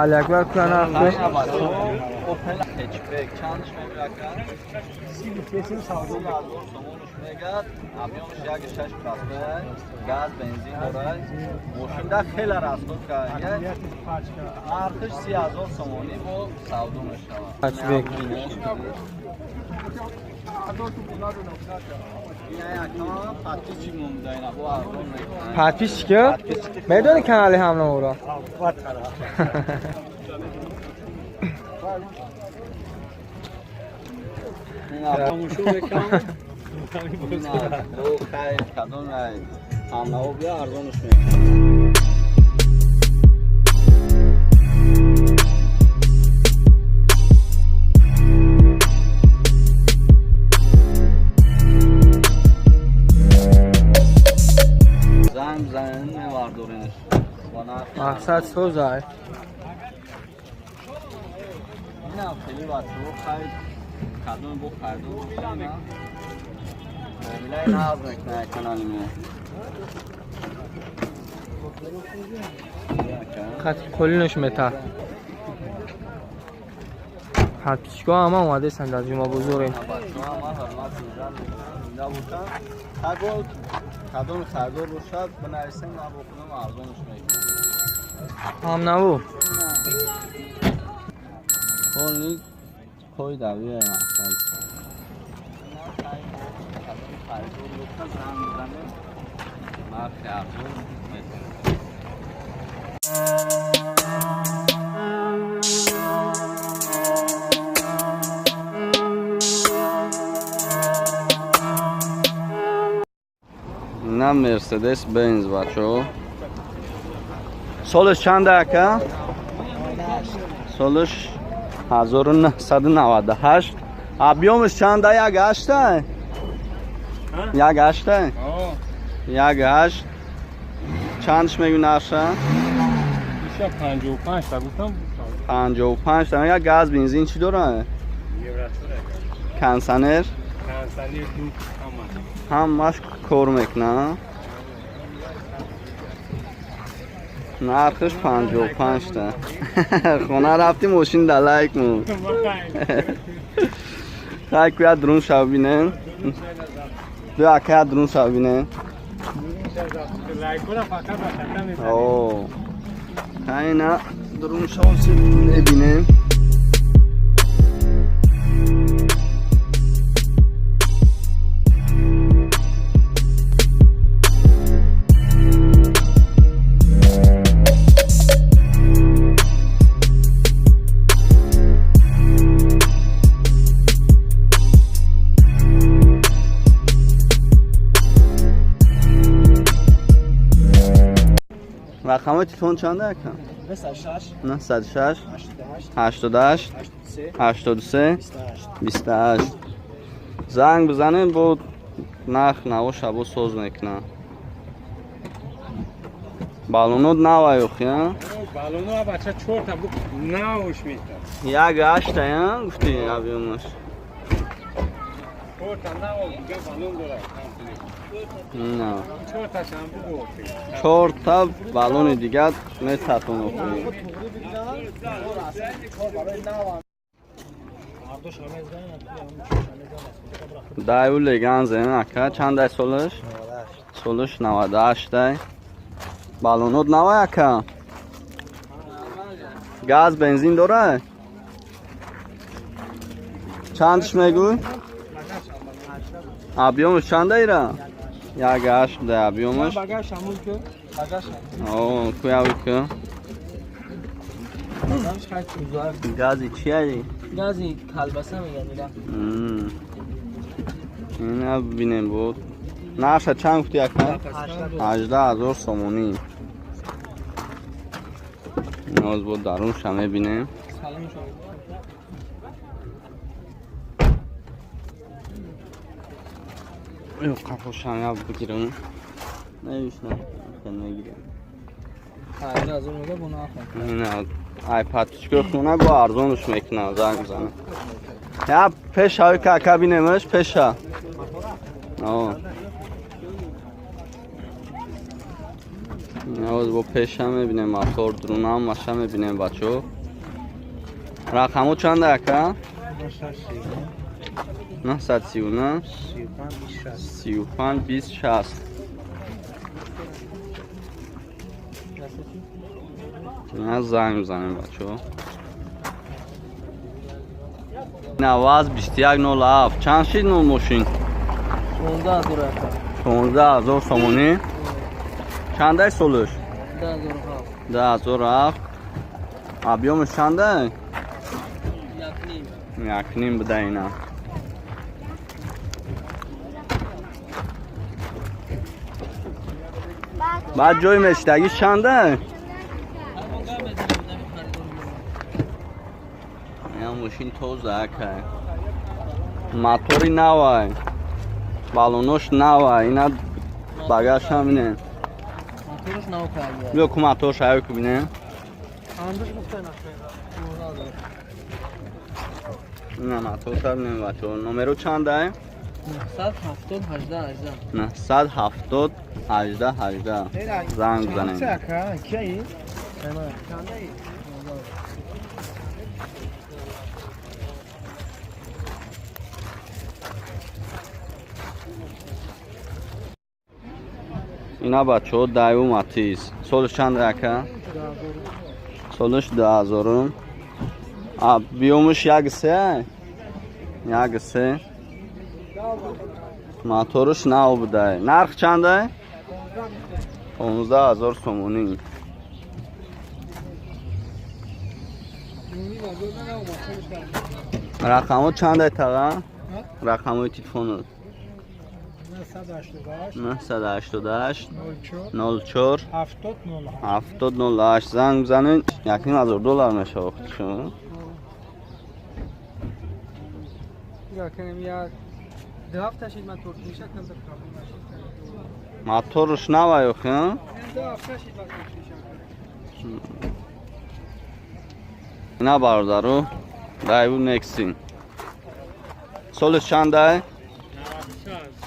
Алиакбар куя нархш. Opel hatchback чандш мегӯяка? 30 000 сомонш мегад, объёмш 1,6 простой, газ, бензин дорад. Мошинда хеле расход карда. Нархш 30 000 сомонӣ бо савдо мешавад. Hatchback. Подписчик монда ина бо арзон мекунад. Подписчик? Медони канали ҳамнаворо? Тамошо мекунам. Хайр, кадом ҳамнаво бия, арзонш мекунам. Занг бизанед, мевардоренш. Мақсад созай. Инам хеле бачаҳо, хайр, кадоме бо харидор бошад, муомилаи нағз мекунад канали мо. Хати қолинаш мета. Подписчикҳо ҳама омадастанд аз Ҷумъабозорем. Бачаҳо ҳама ҳурмат иззат мекунанд, зинда бошанд. Ҳаго кадоми харидор бошад, бинависем, ман бо худам арзонш мекунам. Ҳамнаво. Полный пои давия мақсад. Кадоми харидор бошад, занг бизанем, нархи арзон метавонем. На Мерседес Бенз, бачаҳо. Солаш чанда, ака? Солаш 1998. Объёмаш чанда? 1,8? 1,8? 1,8. Чандш мегӯ нарша? 55 та гуфтам. 55 та. Мега газ, бензин чӣ дора? Кондиционер? Кондиционер, дук, ҳама. Ҳамаш кор мекунад. Нархаш 55 та. Хона рафти, мошин да лайк мун. Хай, куя друн шав бинем. Ду акая друн шав бинем. Лайкора фақат ба хата мезанем. О. Хай, на друн шав мебинем. Рақамҳои телефон чанда, ака? 906 906 88 88 83 83 28. 28. Занг бизанем, бо нарх наво шабо соз мекунам. Балонот наваюх, я? Балоно бача чорта бу навуш мета. 1,8 я гуфти объёмаш. Чорта нав дига балон дорад. На. Чорта шам бу. Чорта балони дигар метатон охи. Дайву Легенда ака чандай солаш? Солаш 98 дай. Балонот навай, ака. Газ, бензин дора? Чандш мегӯй? Объёмаш чанда ира? 1,8 да объёмаш. Багаж ҳамун ку? Багаж. О, куяви ку. Багаж хай кузар. Гази чи ай? Гази колбаса меган ира. Ина бинем буд. Нарша чанд гуфти, ака? 18 000 сомонӣ. Ноз буд, дарунша мебинем. Салом шумо. Ё, қафошам я бигирам. Навишна, мегирам. 8000 мега бо нарх. Ина ай подписчикои хона бо арзонш мекунам, занг бизанам. Я пеша ка бинемаш пеша. О. Навоз бо пеша мебинем, мотор дурунам маша мебинем, бачо. Рақамо чанда, ака? 939 35 20 60. На занг мезанем, бачо. Наваз 2107. Чанд шид нол мошин? 16 000, ака. 16 000 сомонӣ. Чандай солуш? 2007. 2007. Объём ш чандай? 1,5. 1,5 буда ина. Баъд ҷои мешидагиш чандай? Я мошин тоза, акай. Мотори навай. Балонош навай. Ина багаж ҳамине. Моторш нав карда. Биё ку моторш аю ку бинем. Андуш гуфта нахе. Ина моторш бинем, бачо. Номеро чандай? 970 18 18. 970 18 18. Занг занем. Ака, кияи? Чандай? Ина, бачаҳо, Дайву Матиз. Солиш чанд, ака? Солиш 2000. Объём уш 1,3? 1,3. Моторуш нав будай. Нарх чандай? 15 000 сомонӣ. Рақамҳо чандай, таға? Рақамҳои телефонот? 988 04 70 08. Занг бизанед, 1,5 ҳазор доллар мешавад шумо. Якним як 2 ҳафта шид мотор меша, камтар проблема шид. Моторш навай охи? 2 ҳафта шид мотор меша. Ина, бародару, Дайву Нексин. Солиш чандай?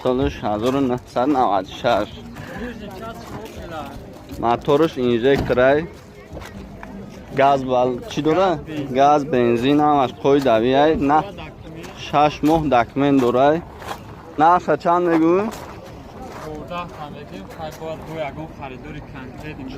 Солиш 1996. Моторш инжекторай. Газ бал чӣ дора? Газ, бензин ҳамаш қоидавиай. На 6 моҳ документ дорай. Нарха чанд мегӯй?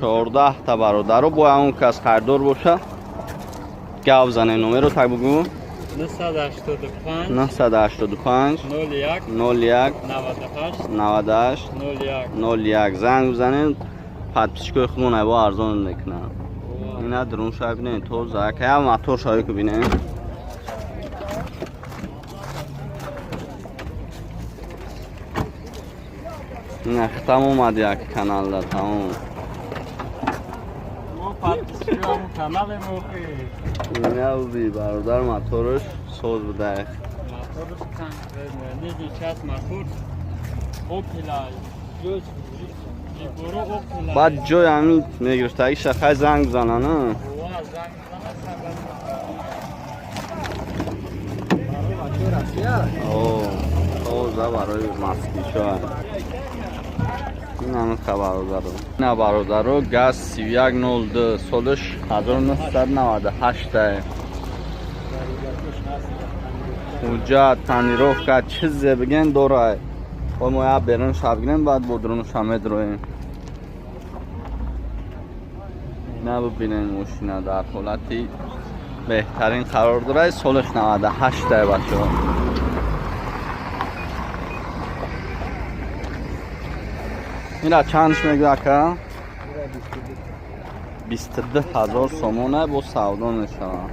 14 та, бародаро, бо ҳамон кас харидор боша, гап занем. Номеро так бугӯ. 985 985 01 01 98 98 01. 01. Занг бизанед, подписчик ои худмон айбо арзон мекунам. Ина дурун бинед, тоза кая мотор шавӣ ку бинед. Ина хитам омад як каналда тамом. Мо подписчик ам канале мохи. Ина би, бародар, моторш соз будай. Моторш конкретно нижний часть мотор Opel. Иборо Opel. Баъд ҷои ҳамин мегирифтаги шахай занг бизанана. Ва занг зана. О, тоза барои москвич о. Ин ҳамин бародаро. Ина, бародаро, газ 3102, солиш 1998. Ҳуҷҷат, тонировка, чизе бигем дорай. Ой, мо як берун шаб гирем, баъд бо дуруноша медроем. Ина бибинем, мошина дар ҳолати беҳтарин қарор дорад. Солиш 98, бачаҳо. Ина чандш мегӯ, ака? 22 000 сомона, бо савдо мешавад.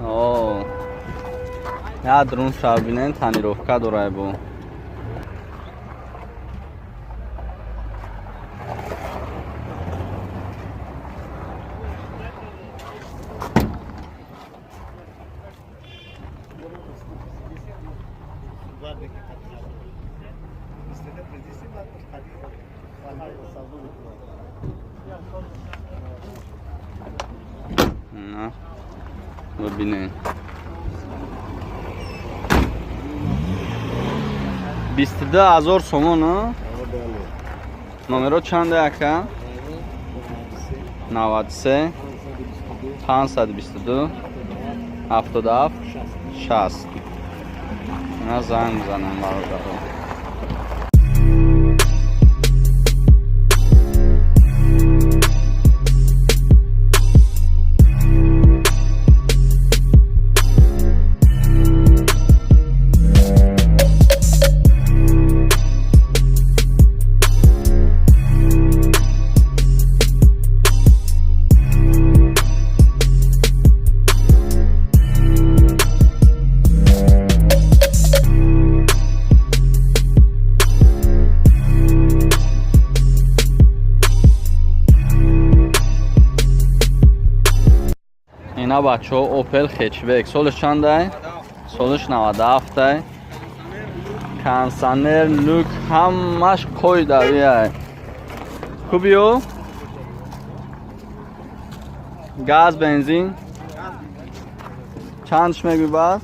О, як дурун шав бинен, тонировка дорай бо. На, бибинед. 22 000 сомон, а? Номеро чанде ака? 93 522 77 60. Ина занг бизанем бародаро. Ина бачаҳо Opel Hatchback. Солаш чандай? Солаш 97-ай. Кондиционер, люк ҳамаш қойдавиай. Хубиё? Газ, бензин? Чандш мегӯй баъд?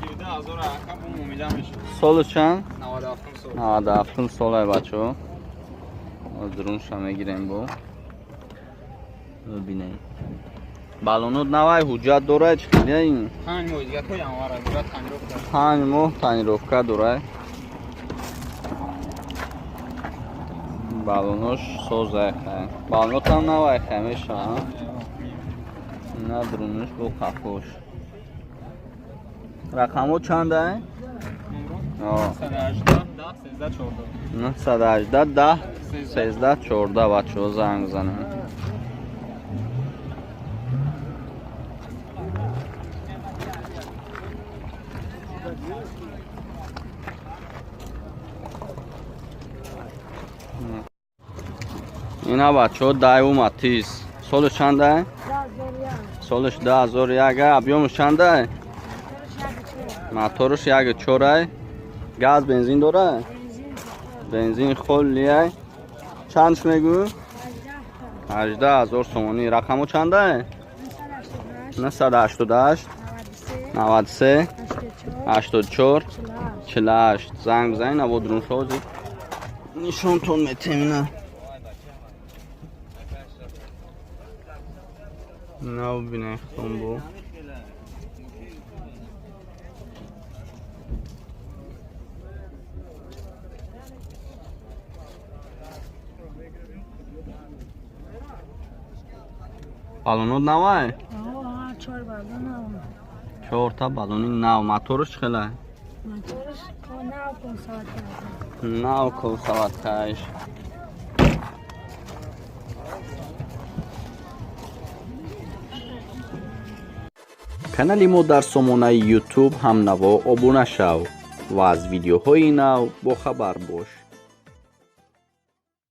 32000 ака бу муомила мешавад. Солаш чанд? 97 сол. 97 солай бачаҳо. Дурунша мегирем бо. Бибинем. Балонот навай ҳуҷҷат дорай чӣ хелия ин? 5 моҳ дига то январ дора тонировка. 5 моҳ тонировка дорай. Балонош созай хай. Балонотам навай хай мешава. На дурунаш бо қафош. Рақамҳо чандай? 918 10 13 14. 918 10 13 14 бачаҳо занг зананд. Ина бачаҳо Дайву Матиз. Солаш чандай? Солаш 2001. Объёмаш чандай? Мотораш 1.4. Газ бензин дора? Бензин холиай. Чандш мегӯ? 18000 сомонӣ. Рақамо чандай? 988 93 84 48. Занг бизанед, наводруншози нишонтон метем. Ина набинед худтон бо. Балонот навай? Чорта балони нав. Мотораш чӣ хелай? Нав колсаваткааш. Канали мо дар сомонаи YouTube ҳамнаво обуна шав ва аз видеоҳои нав бохабар бош.